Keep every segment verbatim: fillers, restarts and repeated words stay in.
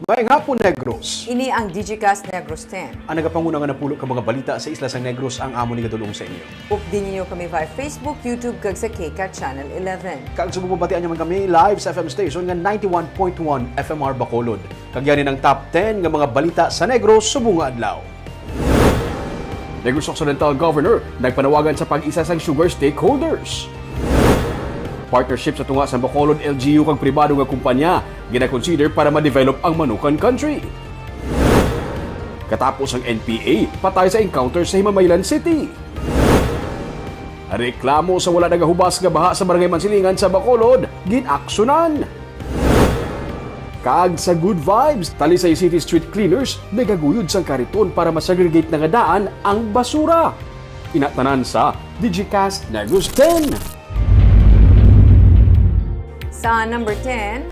Maayong hapon, Negros. Ini ang Digicast Negros ten. Ang nagapanguna nga napulo ka mga balita sa isla sang Negros ang amon igadul-ong sa inyo. Updi ninyo kami via Facebook, YouTube, kag sa KCAT Channel eleven. Kag subong mabatian niyo man kami live sa F M station nga ninety-one point one F M R Bacolod. Kag yari ang top ten nga mga balita sa Negros subong nga adlaw. Negros Occidental Governor nagpanawagan sa pag-isa sang sugar stakeholders. Partnership sa tunga sang Bacolod L G U kag pribado nga kumpanya gina-consider para ma-develop ang Manukan Country. Katapos ang N P A, patay sa encounter sa Himamaylan City. Reklamo sa wala nagahubas nga baha sa Barangay Mansilingan sa Bacolod, gin-aksyonan. Kag sa Good Vibes, Talisay City Street Cleaners nagaguyod sang kariton para ma-segregate na nga daan ang basura. Ina tanan sa Digicast Negros ten. Sa number ten,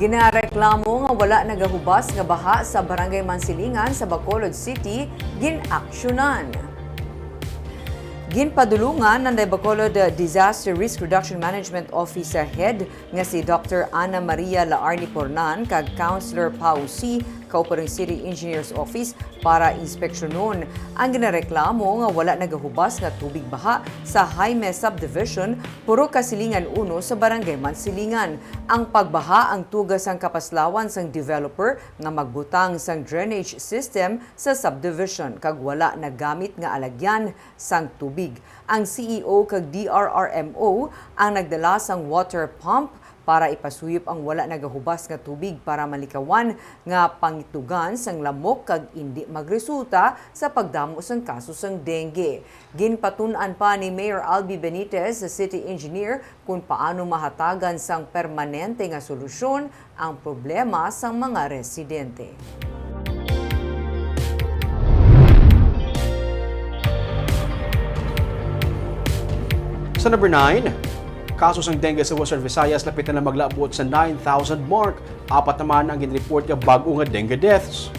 ginareklamo nga wala nagahubas nga baha sa Barangay Mansilingan sa Bacolod City, gin-aksyonan. Ginpadulungan ang Bacolod Disaster Risk Reduction Management Office Head nga si Doctor Ana Maria Laarni Pornan kag Councilor Pau C kauparing City Engineer's Office para inspeksyonon ang ginareklamo nga wala nagahubas nga tubig baha sa Jaime Subdivision, Purok Kasilingan uno sa Barangay Mansilingan. Ang pagbaha ang tuga sang kapaslawan sang developer nga magbutang sang drainage system sa subdivision kag wala nagamit nga alagyan sang tubig. Ang C E O kag D R R M O ang nagdala sang water pump para ipasuyop ang wala nagahubas nga tubig para malikawan nga pangitnugan sang lamok kag indi magresulta sa pagdamo sang kaso sang dengue. Ginpatun-an pa ni Mayor Albi Benitez sa city engineer kon paano mahatagan sang permanente nga solusyon ang problema sang mga residente. Sa number nine, kaso sang dengue sa Western Visayas lapit na lang maglabot sa nine thousand mark. Apat naman ang ginreport nga bag-o nga dengue deaths.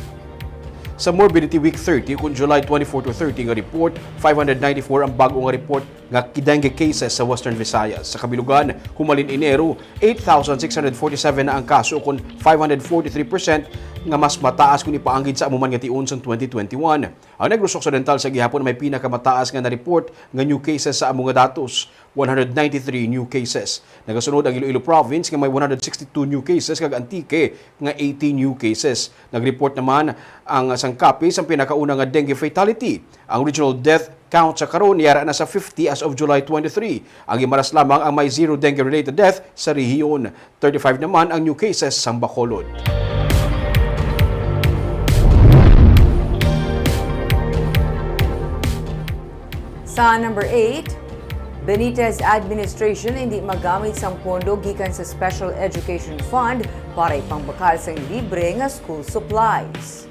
Sa Morbidity Week thirty, kon July twenty-four to thirty nga report, five hundred ninety-four ang bag-o nga report nga dengue cases sa Western Visayas. Sa kabilugan, humalin Enero, eight thousand six hundred forty-seven na ang kaso, kon five hundred forty-three percent nga mas mataas kon ipaanggid sa amo man nga tion sang twenty twenty-one. Ang Negros Occidental sa gihapon may pinakamataas nga na-report nga new cases sa amo nga datos, one hundred ninety-three new cases. Nagasunod ang Iloilo Province nga may one hundred sixty-two new cases kag Antique nga eighty new cases. Nag-report naman ang Sangkapi sang pinakauna nga dengue fatality. Ang regional death count sa karon yara na sa fifty as of July twenty-three. Ang Guimaras lamang ang may zero dengue-related death sa rehiyon. Thirty-five naman ang new cases sang Bacolod. Sa number eight, Benitez administration hindi magamit sang pondo gikan sa Special Education Fund para ipangbakal sang libre nga school supplies.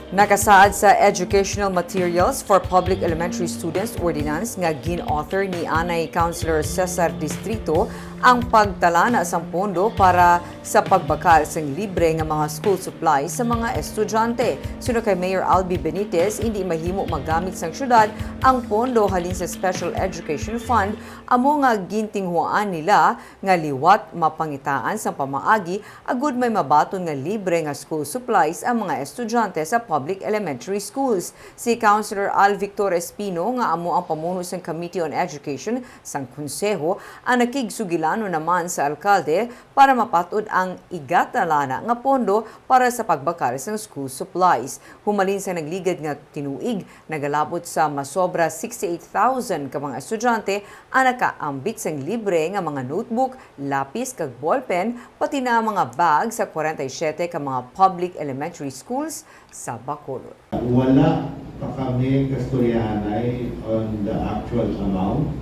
Nakasaad sa Educational Materials for Public Elementary Students Ordinance nga gin-author ni anay Councilor Cesar Distrito ang pagtalana sang pondo para sa pagbakal sang libre nga mga school supplies sa mga estudyante. Suno kay Mayor Albi Benitez, hindi mahimo magamit sang syudad ang pondo halin sa Special Education Fund, amo nga gintinguhaan nila nga liwat mapangitaan sang pamaagi agud may mabaton nga libre nga school supplies ang mga estudyante sa public elementary schools. Si Councilor Al Victor Espino, nga amo ang pamuno sang Committee on Education sang Konseho, ang nakigsugilanon naman sa alkalde para mapat-od ang igatalana nga pondo para sa pagbakal sang school supplies. Humalin sa nagligad nga tinuig, nagalabot sa masobra sixty-eight thousand ka mga estudyante ang nakaambit sang libre nga mga notebook, lapis kag ballpen, pati na ang mga bag sa kwarenta y siyete ka mga public elementary schools sa Bacolod. Wala pa kami kastoryahanay on the actual amount,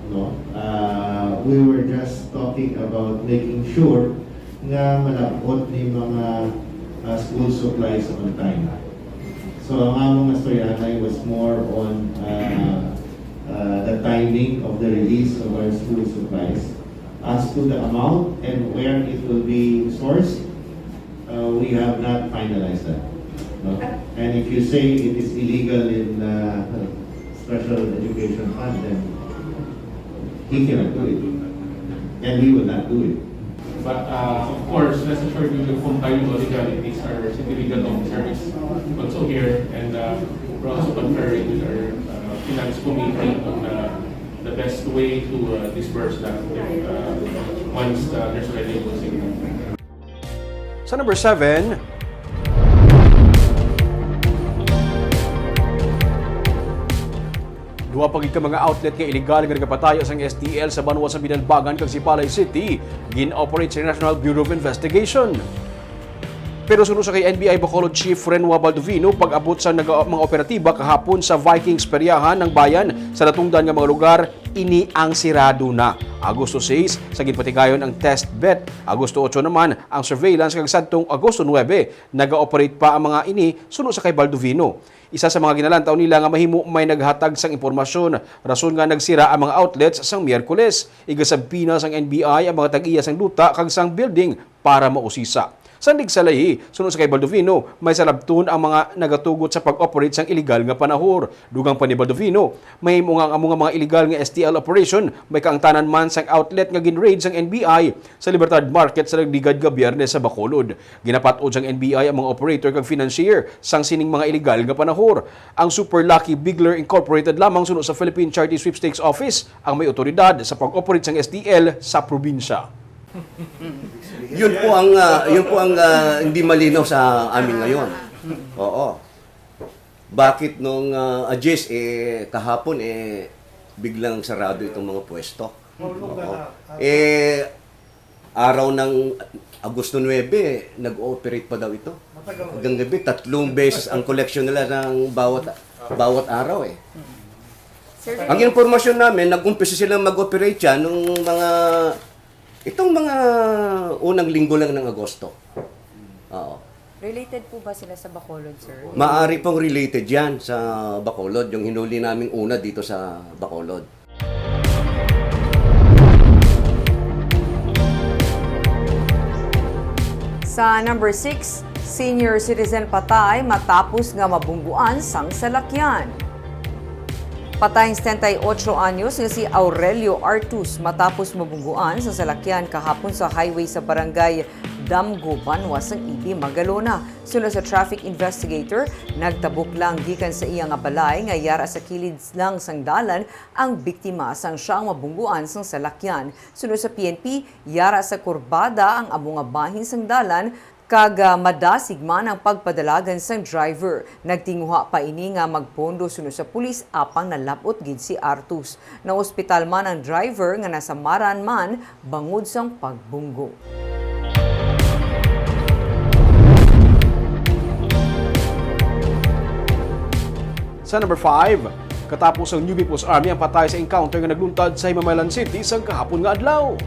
no? Uh, we were just talking about making sure nga malab-ot ni mga uh, school supplies on time. So ang among nastoryahanay was more on uh, uh, the timing of the release of our school supplies. As to the amount and where it will be sourced, uh, we have not finalized that. No? And if you say it is illegal in uh, special education fund, then he cannot do it. And we will not do it. But uh, of course, rest assured we will comply with all legalities. Our city legal officer is also here, and uh, we're also conferring with our uh, finance committee on uh, the best way to uh, disburse that if, uh, once uh, there's already a closing. Sa number seven, duha pa gid ka mga outlet nga illegal nga nagapatayo sang S T L sa banwa sa Binalbagan kag Sipalay City gin-operate sa National Bureau of Investigation. Pero suno sa kay N B I Bacolod Chief Renwa Baldovino, pag-abot sa naga- mga operatiba kahapon sa Vikings Peryahan ng Bayan sa natungdan nga mga lugar, ini ang sirado na. Agosto sais, sa ginpatigayon ang test bet. Agosto otso naman ang surveillance, kag sadtong Agosto nuebe, naga-operate pa ang mga ini suno sa kay Baldovino. Isa sa mga ginalantaw nila nga mahimo may naghatag sang impormasyon, rason nga nagsira ang mga outlets sang Miyerkules. Igasabpina sang N B I ang mga tag-iya sang duta kag sang building para mausisa. Sandig sa lahi, suno sa kay Baldovino, may salabton ang mga nagatugot sa pag-operate sang iligal nga panahor. Dugang pa ni Baldovino, mahimo nga ang amo nga mga iligal nga S T L operation may kaangtanan man sang outlet nga gin-raid sang N B I sa Libertad Market sa nagligad nga Biyernes sa Bacolod. Ginapat-od sang N B I ang mga operator kag financier sang sining mga iligal nga panahor. Ang Super Lucky Bigler Incorporated lamang suno sa Philippine Charity Sweepstakes Office ang may otoridad sa pag-operate sang S T L sa probinsya. Yun po ang ah, yun po ang ah, hindi malinaw sa amin ngayon. Oo. Bakit nung uh, Ajis, eh, kahapon, eh, biglang sarado itong mga pwesto? Oo. Eh, araw ng Agosto nuebe, nag-ooperate pa daw ito. Hanggang gabi, tatlong beses ang collection nila ng bawat bawat araw eh. Sir, Ang impormasyon namin, nag-umpisa silang mag-operate yan nung mga itong mga unang linggo lang ng Agosto. Oo. Related po ba sila sa Bacolod, sir? Maari pong related yan sa Bacolod, yung hinuli naming una dito sa Bacolod. Sa number six, senior citizen patay matapos nga mabungguan sang salakyan. Patay ang setenta y ocho anyos nga si Aurelio Artus matapos mabungguan sa salakyan kahapon sa highway sa barangay Damgo, Banwa sang Ibi, Magalona. Suno sa traffic investigator, nagtabok lang gikan sa iya nga balay nga yara sa kilid lang sang dalan ang biktima sang siya ang mabungguan sang salakyan. Suno sa P N P, yara sa kurbada ang amo nga bahin sang dalan kag ah, madasig man ang pagpadalagan sang driver. Nagtinguha pa ini nga magpondo suno sa pulis apang nalab-ot gid si Artus. Naospital man ang driver nga nasamaran man bangod sang pagbunggo. Sa number five, katapos ang New People's Army ang patay sa encounter nga nagluntad sa Himamaylan City sang kahapon nga adlaw.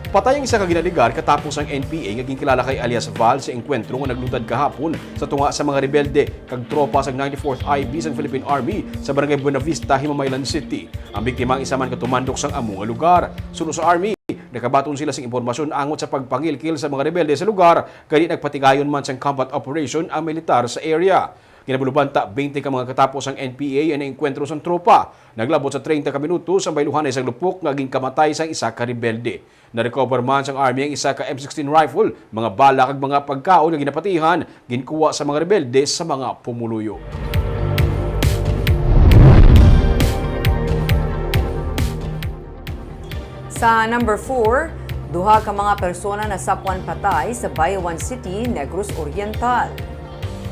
Patay ang isa ka ginaligar katapos ang N P A nga ginkilala kay alias Val sa engkwentro nga nagluntad kahapon sa tunga sa mga rebelde kag tropa sa ninety-fourth I B sang Philippine Army sa Barangay Buenavista, Himamaylan City. Ang biktima ang isa man ka tumandok sang amo nga lugar. Suno sa Army, nakabaton sila sing impormasyon angot sa pagpangilkil sa mga rebelde sa lugar, kay di nagpatigayon man sang combat operation ang militar sa area. Ginabaluban ta, twenty ka mga katapos ang N P A ang naengkwentro sang tropa. Naglabot sa treinta ka minutos ang bayluhanay sang lupok nga ginkamatay sang isa ka rebelde. Na-recover man sang Army ang isa ka M sixteen rifle, mga bala kag mga pagkaon nga ginapatihan, ginkuha sa mga rebelde sa mga pumuluyo. Sa number four, duha ka mga persona nasapwan patay sa Bayawan City, Negros Oriental.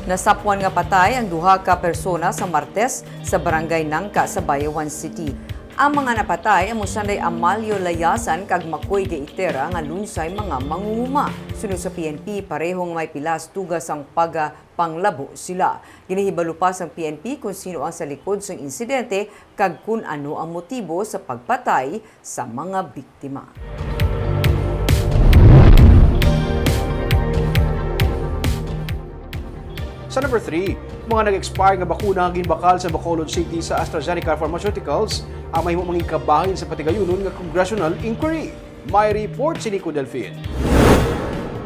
Nasapwan nga patay ang duha ka persona sa Martes sa Barangay Nangka sa Bayawan City. Ang mga napatay amo sanday Amalio Layasan kag Makoy Gaitera nga lunsay mga mangunguma. Suno sa P N P, pareho nga may pilas tugas ang pagapanglabo sila. Ginahibalo pa sang P N P kung sino ang sa likod sang insidente kag kun ano ang motibo sa pagpatay sa mga biktima. Sa number three, mga nag-expire nga bakuna ang ginbakal sa Bacolod City sa AstraZeneca Pharmaceuticals ang mahimo mangin kabahin sa patigayunon nga congressional inquiry. May report si Nico Delfin.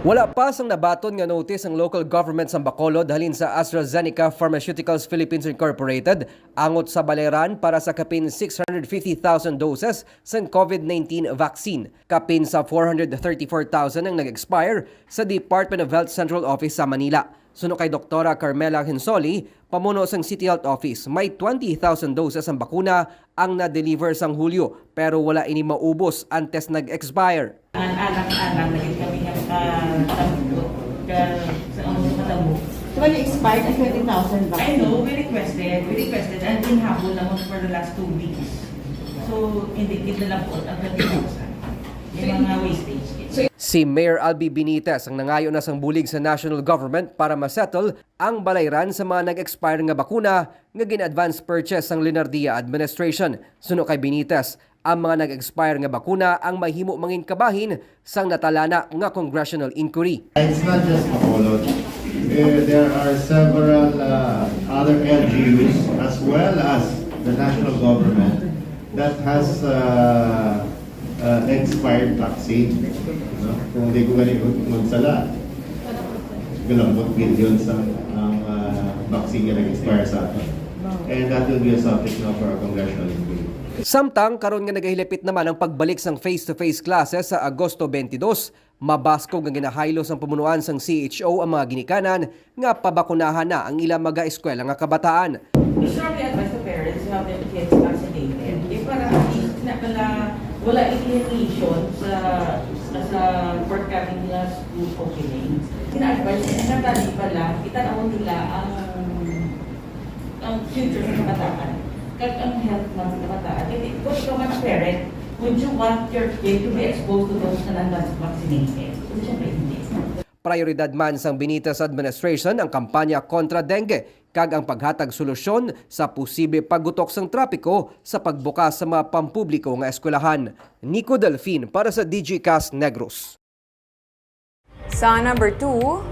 Wala pa sang nabaton nga notice ang local government sang Bacolod halin sa AstraZeneca Pharmaceuticals Philippines Incorporated angot sa balayran para sa kapin six hundred fifty thousand doses sang COVID nineteen vaccine. Kapin sa four hundred thirty-four thousand ang nag-expire sa Department of Health Central Office sa Manila. Suno kay Doktora Carmela Hinsoli, pamuno sang City Health Office, may twenty thousand doses ang bakuna ang na-deliver sang Hulyo, pero wala ini maubos antes nag-expire. Ang alang-alang na gid kami nga makatampo ka sa among matabo. So, when expired ang twenty thousand vaccine? I know, we requested, we requested, and ginhabol na mo for the last two weeks. So, indicate na lang po ang twenty thousand. Yung mga wastage. Si Mayor Albi Benitez ang nangayo na sang bulig sa national government para ma-settle ang balayran sa mga nag-expire nga bakuna nga gin-advance purchase sang Leonardia administration. Suno kay Benitez, ang mga nag-expire nga bakuna ang mahimo mangin kabahin sang natalana nga congressional inquiry. It's not just Bacolod. Eh, there are several uh, other L G Us as well as the national government that has uh, uh, expired vaccine. No? Kung di ko gani magsala, galambot billions ang, ang uh, vaccine nga nag-expire sa aton. And that will be a subject now for a congressional inquiry. Samtang karon nga nagahilapit naman ang pagbalik sang face-to-face classes sa Agosto twenty-two, mabaskog nga ginahaylo sang pamunuan sang C H O ang mga ginikanan nga pabakunahan na ang ilang mga eskwela nga kabataan. We strongly advise the parents to have their kids vaccinated. Eh, para at least na pala wala inhalation sa sa forthcoming nga school opening. Gina-advise na natali pala, itanawon nila ang ang future sa kabataan, kag ang health man sa kabataan. Kay kung ikaw man ang parent, would you want your kid to be exposed to those na non-vaccinated? Kung siyempre, hindi. Prioridad man sang Benitez administration ang kampanya kontra dengue kag ang paghatag solusyon sa posible paggutok sang trapiko sa pagbukas sa mga pampubliko nga eskwelahan. Nico Delfin para sa D G Cast Negros. Sa number two,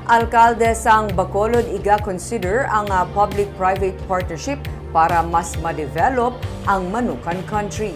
alkalde sang Bacolod iga-consider ang, ah, public-private partnership para mas ma-develop ang Manukan Country.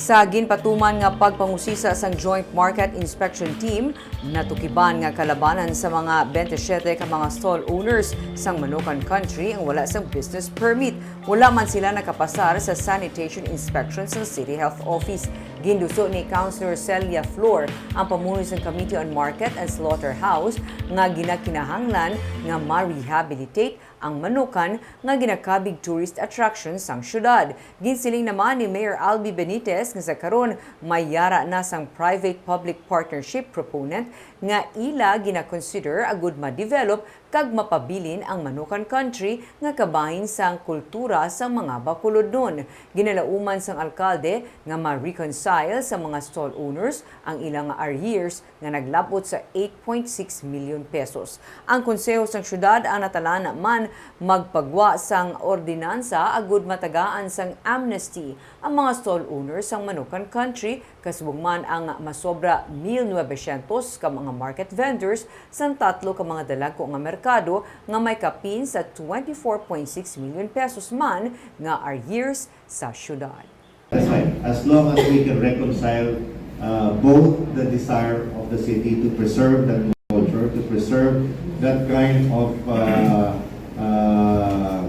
Sa ginpatuman nga pagpangusisa sang Joint Market Inspection Team, natukiban nga kalabanan sa mga twenty-seven ka mga stall owners sang Manukan Country ang wala sang business permit. Wala man sila nakapasar sa sanitation inspection sa City Health Office. Ginduso ni Councilor Celia Flor, ang pamuno sang Committee on Market and Slaughterhouse, nga ginakinahanglan nga ma-rehabilitate ang Manukan nga ginakabig tourist attraction sang syudad. Ginsiling naman ni Mayor Albi Benitez nga sa karon may yara na sang private-public partnership proponent nga ila gina-consider agud ma-develop kag mapabilin ang Manukan Country nga kabahin sang kultura sang mga Bacolodnon. Ginalauman sang alkalde nga ma-reconcile sa mga stall owners ang ila nga arrears nga naglab-ot sa eight point six million pesos. Ang Konseho sang Syudad ang natalana man magpagwa sang ordinansa agud matagaan sang amnesty ang mga stall owners sang Manukan Country, kasubong man ang masobra mil novecientos ka mga market vendors sang tatlo ka mga dalagko nga merkado nga may kapin sa twenty-four point six million pesos man nga arrears sa syudad. That's fine. As long as we can reconcile uh, both the desire of the city to preserve that culture, to preserve that kind of uh, uh,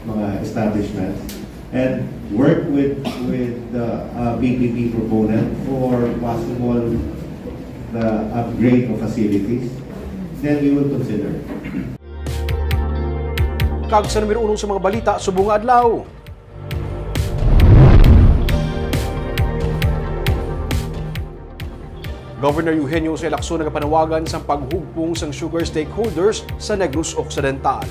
mga establishments, and work with with the uh, B P P proponent for possible the upgrade of facilities, then we will consider. Kag sa numero uno sa mga balita subong nga adlaw, Governor Eugenio Jose Lacson nagapanawagan sang paghugpong sang sugar stakeholders sa Negros Occidental.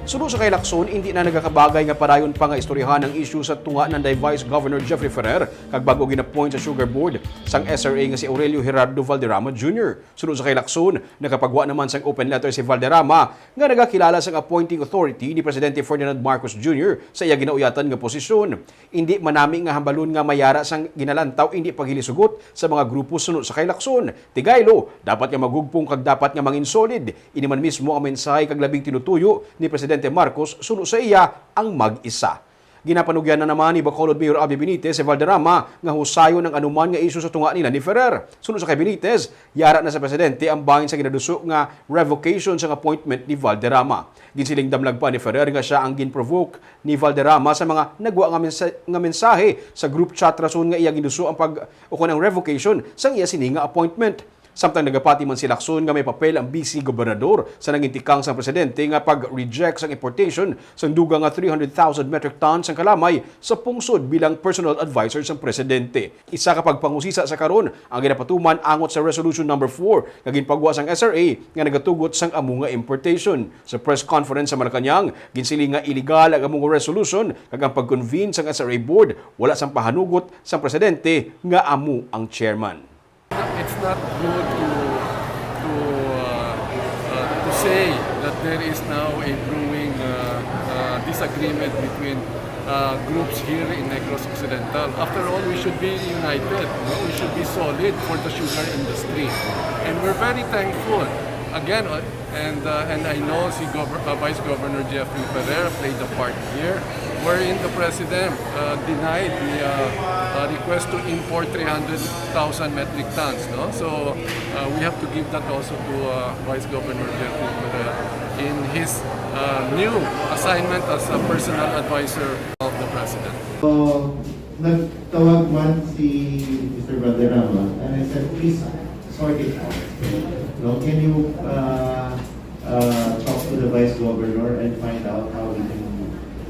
Suno sa kay Lacson, indi na nagakabagay nga padayon pa nga istoryahan ang isyu sa tunga nanday Vice Governor Jeffrey Ferrer kag bag-o gin-appoint sa Sugar Board sang S R A nga si Aurelio Gerardo Valderrama Junior. Suno sa kay Lacson, nakapagwa naman sang open letter si Valderrama nga nagakilala sang appointing authority ni Presidente Ferdinand Marcos Junior sa iya ginauyatan nga posisyon. Indi man nami nga hambalon nga may yara sang ginalantaw indi paghilisugot sa mga grupo suno sa kay Lacson. Tigaylo, dapat nga maghugpong kag dapat nga mangin solid. Ini man mismo ang mensahe kag labing tinutuyo ni Presidente Marcos suno sa iya ang mag-isa. Ginapanugyan na naman ni Bacolod Mayor Abby Benitez si Valderrama nga husayon ang anuman nga isyu sa tunga nila ni Ferrer. Suno sa kay Benitez, yara na sa presidente ang bahin sa ginaduso nga revocation sang appointment ni Valderrama. Ginsiling damlag pa ni Ferrer nga sia ang ginprovoke ni Valderrama sa mga nagwa nga mensa-, nga mensahe sa group chat, rason nga iya ginduso ang pag-, ukon ang revocation sang iya sini nga appointment. Samtang nagapati man si Lacson nga may papel ang vice gobernador sa nangintikang sang presidente nga pag-reject sang importation sang dugang nga three hundred thousand metric tons sang kalamay sa pungsod bilang personal adviser sang presidente. Isa ka pagpangusisa sa karon ang ginapatuman angot sa Resolution Number Four nga ginpagwa sang S R A nga nagatugot sang amo nga importation. Sa press conference sa Malacañang, ginsiling nga iligal ang amo nga resolution kag ang pag-convene sang S R A board wala sang pahanugot sang presidente nga amo ang chairman. It's not good to to uh, uh, to say that there is now a brewing uh, uh, disagreement between uh, groups here in Negros Occidental. After all, we should be united. No? We should be solid for the sugar industry, and we're very thankful. Again, uh, and uh, and I know si Gov- uh, Vice Governor Jeffrey Ferrer played a part here, wherein the president uh, denied the uh, uh, request to import three hundred thousand metric tons. No, so uh, we have to give that also to uh, Vice Governor Jeffrey Ferrer in his uh, new assignment as a personal advisor of the president. So, nagtawag man si Mister Valderrama and I said, please sort it out. No, can you uh, uh, talk to the Vice Governor and find out how we can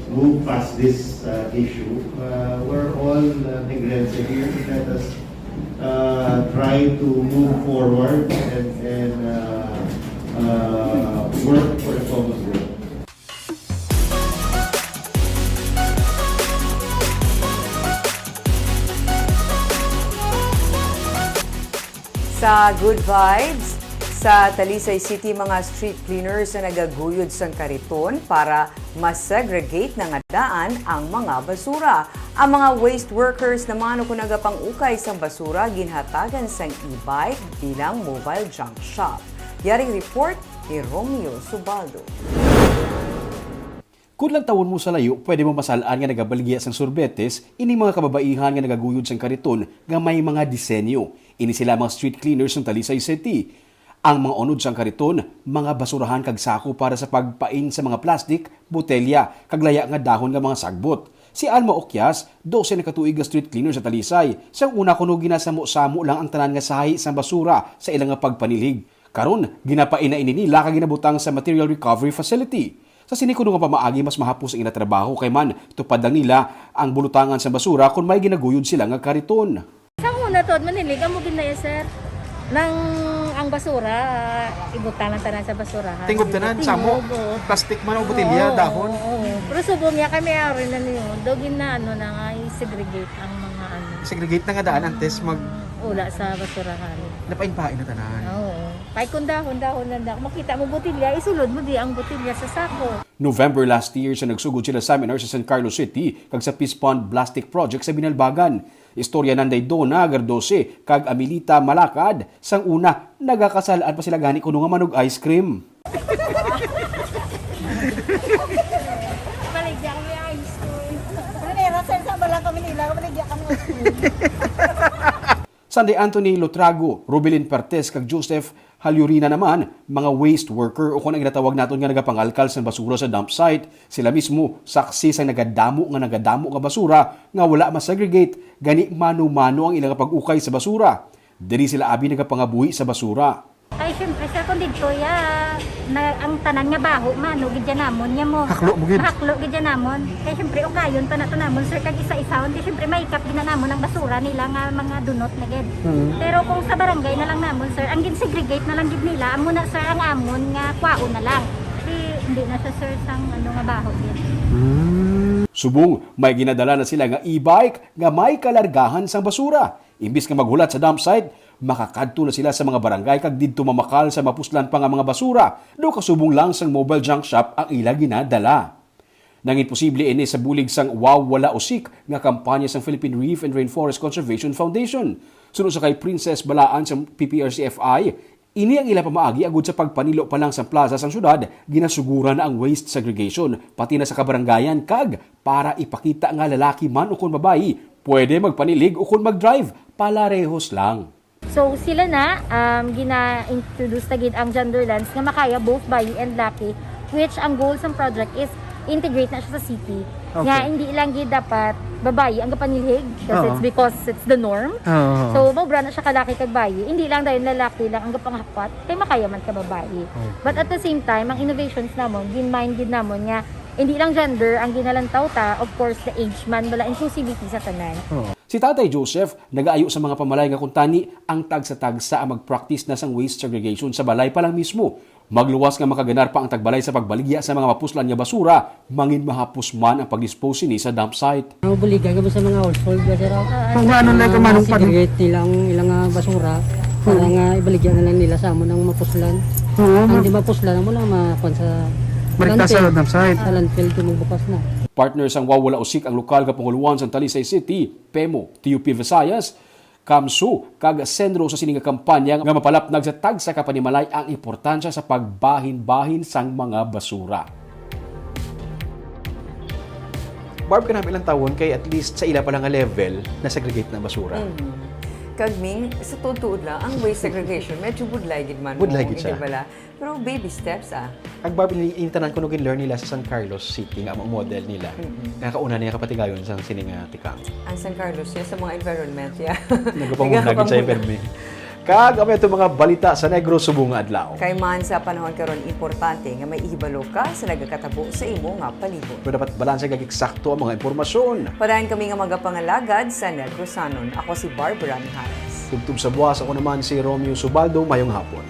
move past this uh, issue? Uh, we're all uh, Negrense here. Let us uh, try to move forward and, and uh, uh, work for a common good. Sa Good Vibes, sa Talisay City, mga street cleaners na nagaguyod sang kariton para ma-segregate na nga daan ang mga basura. Ang mga waste workers naman, ukon nagapang-ukay sang basura, ginhatagan sang e-bike bilang mobile junk shop. Yari report ni Romeo Subaldo. Kon lantawon mo sa layo, pwede mo masal-an nga nagabaligya sang sorbetes ining mga kababaihan nga nagaguyod sang kariton nga may mga disenyo. Ini sila ang mga street cleaners sang Talisay City. Ang mga unod sang kariton, mga basurahan kag sako para sa pagpain sa mga plastik, botelya, kag laya nga dahon nga mga sagbot. Si Alma Okyas, dose na ka tuig nga street cleaner sa Talisay. Sang una kuno ginasamo-samo lang ang tanan nga sahi sang basura sa ila nga pagpanilhig. Karon, ginapain na ini nila kag ginabutang sa material recovery facility. Sa sini kuno nga pamaagi, mas mahapos ang ila trabaho kay man tupad lang nila ang bulutangan sa basura kon may ginaguyod sila nga kariton. Sa una, tuod manilhig, amo gid na iya, sir. Nang ang basura, ibutang lang tanan sa basurahan. Tingog tanan, samo. Tingog, oo. Plastic man o botelya, Oo, dahon. Oo. Pero subong niya kay may ari na niyo. Daw gin na ano na nga i-segregate ang mga ano. Segregate na nga daan antes mag Ula sa basurahan. Napainpain na tanan. Oo. Kay kung dahon-dahon lang daw. Makita mo botelya, isulod mo di ang botelya sa sako. November last year sa nagsugod sila seminar sa San Carlos City kag sa Fish Pond Plastic Project sa Binalbagan. Istorya nanday Donna Gardose kag Amelita Malakad, sang una, nagakasal-an pa sila gani kuno nga manug ice cream. Baligya kami ice cream. Manera, sir, sa bala kami nila, baligya kami ice cream. Sanday Anthony Lotrago, Rubilin Pertes kag Joseph Halyurina naman, mga waste worker o kon ang ginatawag naton nga nagapangalkal sang basura sa dump site. Sila mismo saksi sang nagadamo nga nagadamo nga basura nga wala ma-segregate, gani mano-mano ang ila nga pag-ukay sa basura. Diri sila abi nagapangabuhi sa basura. Ay, syempre, sir, kung dito, ya, na, ang tanan nga baho, mano, gidya namon, ya mo. Haklo mo gid. Mahaklo gidya namon. Kay syempre, ukayon pa nato namon, sir, kag isa-isahon. Kay syempre, maikap gid na namon ang basura nila nga mga dunot na gid. Mm. Pero kung sa barangay na lang namon, sir, ang gin-segregate na lang gid nila, amo na, sir, ang amon nga kwaon na lang. Di, hindi na siya, sir, sang ano nga baho gid. Subong, may ginadala na sila nga e-bike nga may kalargahan sang basura. Imbis nga maghulat sa dump site, makakadto na sila sa mga barangay kag didto mamakal sa mapuslan pa nga mga basura. Daw kasubong lang sang mobile junk shop ang ila ginadala. Nangin posible ini sa bulig sang Wow Wala Usik nga kampanya sang Philippine Reef and Rainforest Conservation Foundation. Suno sa kay Princess Balaan sang P P R C F I, Ini ang ila pamaagi agud sa pagpanilo pa lang sang plaza sang syudad, ginasuguran na ang waste segregation, pati na sa kabarangayan, kag para ipakita nga lalaki man ukon babayi, pwede magpanilig ukon mag-drive, palarehos lang. So sila na, um, gina-introduce na gid ang genderlands nga makaya both bayi and laki, which ang goal sang project is integrate na siya sa city. Nga Okay. hindi lang gid dapat babayi ang gapanilhig kasi Oo. it's because it's the norm. Oo. So mao bala na siya kalaki kag bayi. Hindi lang dayon lalaki lang ang gapanghakwat kay makaya man ka babayi. Okay. But at the same time, ang innovations namon, gin-mind gid namon nga hindi lang gender ang ginalantaw ta, of course the age man, bala inclusivity sa tanan. Oo. Si Tatay Joseph nagaayo sa mga pamalay nga kuntani ang tagsa-tagsa ang mag-practice na sang waste segregation sa balay pa lang mismo. Magluwas nga makaganar pa ang tagbalay sa pagbaligya sa mga mapuslan nga basura, mangin mahapos man ang pag-dispose sini sa dump site. Ang buligan kami sa mga household ba, sir? Kung ano na Mga kamanong pa segregate nila ang ilang ah, basura para nga ibaligyan na lang nila sa amon ang mapuslan. Oo, Ang ma- di mapuslan amo lang makuan sa Balik ta sa landfill. dump site. Sa landfill kung magbukas na. Partner sang Wawala Usik ang lokal nga panguluan sang Talisay City, PEMO, T U P Visayas, CAMSU, kag sentro sa sini nga kampanya nga mapalapnag sa tagsa ka panimalay ang importansya sa pagbahin-bahin sang mga basura. Barb, kanami ilang tawon kay at least sa ila pa lang nga level na segregate na basura. Mhm. Kag Ming, sa tuod-tuod lang, ang waste segregation, medyo budlay gid man. Budlay mo, gid siya. Hindi bala? Pero baby steps, ah. Ang Barb, ini, ini tanan ko no gin-learn nila sa San Carlos City nga ang model nila. Mhm. Nga kauna niya kapatigayon sang sini nga tikang. Ang San Carlos, yeah, sa mga environment, yeah. Nagapanguna gid siya, permi. Kag ang ato mga balita sa Negros subong nga adlaw. Kay man sa panahon karon, importante nga may ihibalo ka sa nagakatabo sa imo nga palibot. Pero dapat balanse kag eksakto ang mga impormasyon. Padayon kami nga magapangalagad sa Negrosanon. Ako si Barbara Mijares. Tubtob sa buwas, ako naman si Romeo Subaldo. Mayong hapon.